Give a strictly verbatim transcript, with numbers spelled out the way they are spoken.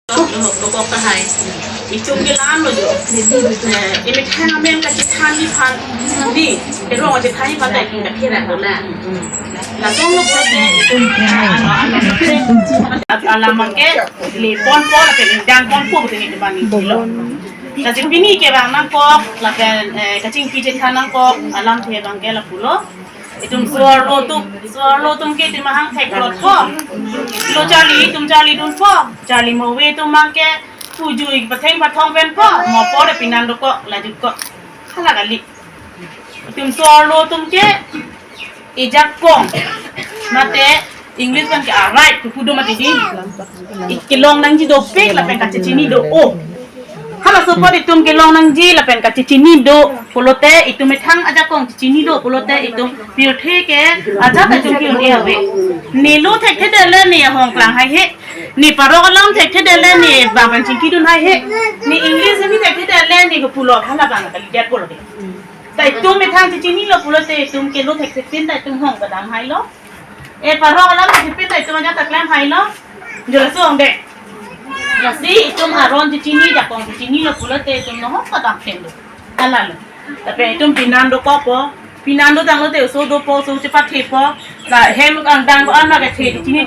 Dokok, dokok tahai. Itum ke la-an lo jo. Eh, imethang amen kachethan aphan, ni erong kachethan aphan ta itum kathera lo na. Lason lo pulote itum, alam abangke le ponpo lapen ingdeng ponpo pulote itum abang ni lo. Lasi pini kevang nangkok lapen, eh, kachingki chethan nangkok alamthe abangke lapulo. Itum so-arlo atum, so-arlo atum ke itum ahang thekplotpo. Lo charli, itum charlidunpo. Charli mo ave atum abangke pujui patheng pathong penpo. Mo apor pinan dokok, la jukok. Hala kali. Itum so-arlo atum ke ejakong, mate English abangke a-right pu do mati di. Kelong nangji dopik lapen kachechini do-o. Halaso apot itum kelong nangji lapen kachechini do pulote, itum methang ajakong chechini do pulote itum pirthe ke ajat itum ke-un-e ave. Ne lo thekthedetlo ne ahong klang haihe. Ne parok alam thekthedetlo ne bang abang chingkidun haihe. Ne English ne thekthedetlo ne kepulo, hala abang kalidet pulote. Ta itum methang chechinilo pulote itum ke lo thekthepin ta itum hong kedam hailo. E parok alam thekthepin ta itum ajat ta klem hailo. Jo laso ong dei. Lasi itum aron chechini, jakong chechinilo pulote itum nohok kedam pen do. Hala lo. Lapen itum pinan dokokpo. Pinan dotanglote oso dopo, oso chepathepo. La hem angdeng ko-an ma kethe chini